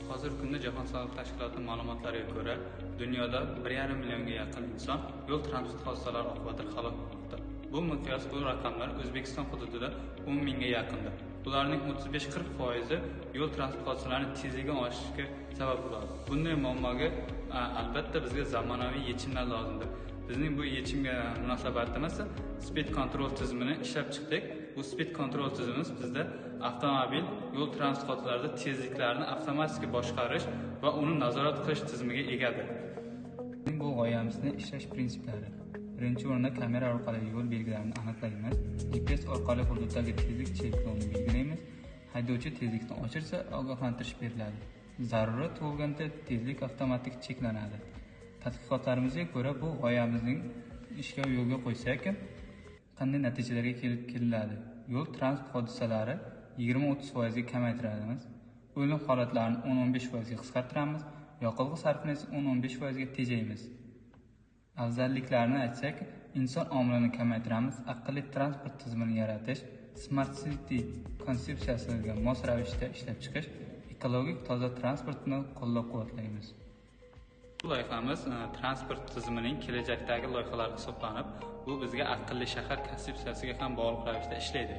Hozirgi kunda Jahon sog'liq tashkiloti ma'lumotlariga ko'ra, dunyoda 1,5 millionga yaqin inson yo'l transport hodisalari oqibatida halok bo'lmoqda. Bu miqyos, bu raqamlar O'zbekiston hududida 10 mingga yaqindir. Bularning 35-40% yo'l transport hodisalarining tezligi oshishiga sabab bo'ladi. Bunday muammoga albatta bizga zamonaviy yechimlar lozimdir. Bizning bu yechimga munosabatimiz speed control tizimini ishlab chiqdik. Bu speed control tizimimiz bizda avtomobil yo'l transport hodisalarida tezliklarni avtomatik boshqarish va uni nazorat qilish tizimiga egadir. Bizning bu g'oyamizni ishlash prinsiplari. Birinchi o'rinda kamera orqali yo'l belgilarini aniqlaymiz. GPS orqali hududdagi tezlik cheklovini belgilaymiz. Haydovchi tezlikni oshirsa, ogohlantirish beriladi. Zarurat tug'ilganda tezlik avtomatik cheklanadi. Tadqiqotlarimizga ko'ra, bu g'oyamizning ishga yo'lga qo'ysak, qanday natijalarga kelib kelinadi? Yo'l transport hodisalari 20-30% ga kamaytiramiz. O'lim holatlarini 10-15% ga qisqartiramiz. Yoqilg'i sarfini esa 10-15% ga tejaymiz. Afzalliklarini aytsak, inson omilini kamaytiramiz, aqlli transport tizimini yaratish, Smart City konsepsiyasiga mos ravishda ishlab chiqish, ekologik toza transportni qo'llab-quvvatlaymiz. Bu loyihamiz transport tizimining kelajakdagi loyihalari hisoblanib, bu bizga aqlli shahar konsepsiyasiga ham bog'liq ravishda ishlaydi.